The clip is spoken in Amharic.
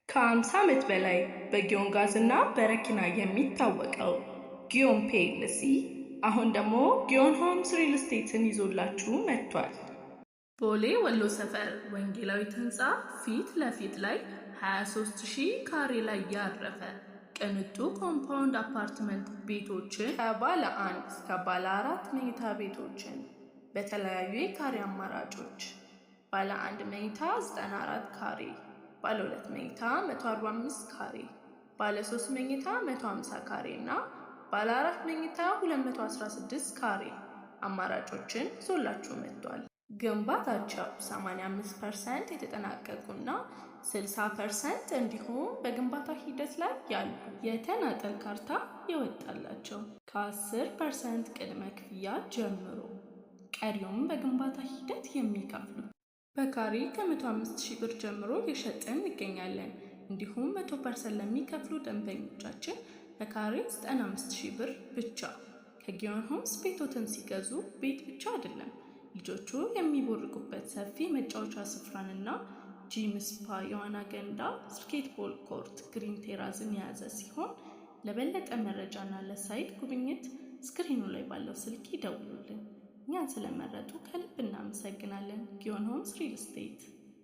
ከ50 ዓመት በላይ በጊዮን ጋዝና በረኪና የሚታወቀው ጊዮን PLC አሁን ደግሞ ጊዮን ሆምስ ሪል ስቴትን ይዞላችሁ መጥቷል። ቦሌ ወሎ ሰፈር ወንጌላዊት ህንፃ ፊት ለፊት ላይ 23,000 ካሬ ላይ ያረፈ ቅንጡ compound አፓርትመንት ቤቶችን ከባለ አንድ እስከ ባለ አራት መኝታ ቤቶችን በተለያዩ የካሬ አማራጮች ባለ አንድ መኝታ 94 ካሬ፣ ባለ ሁለት መኝታ 145 ካሬ፣ ባለ ሶስት መኝታ 150 ካሬ እና ባለ አራት መኝታ 216 ካሬ አማራጮችን ይዞላችሁ መጥቷል። ግንባታቸው 85% የተጠናቀቁና 60% እንዲሁም በግንባታ ሂደት ላይ ያሉ፣ የተናጠል ካርታ የወጣላቸው፣ ከ10% ቅድመ ክፍያ ጀምሮ ቀሪውም በግንባታ ሂደት የሚከፍሉ፣ በካሬ ከ105 ሺህ ብር ጀምሮ እየሸጥን እንገኛለን። እንዲሁም 100% ለሚከፍሉ ደንበኞቻችን በካሬ 95 ሺህ ብር ብቻ። ከጊዮን ሆምስ ቤቶትን ሲገዙ ቤት ብቻ አይደለም፣ ልጆቹ የሚቦርቁበት ሰፊ መጫወቻ ስፍራንና gym፣ spa፣ የዋና ገንዳ፣ basketball court፣ green terrace ን የያዘ ሲሆን ለበለጠ መረጃና ለ site ጉብኝት screen ኑ ላይ ባለው ስልክ ይደውሉልን። እኛን ስለመረጡ ከልብ እናመሰግናለን። ጊዮን ሆምስ ሪል ስቴት።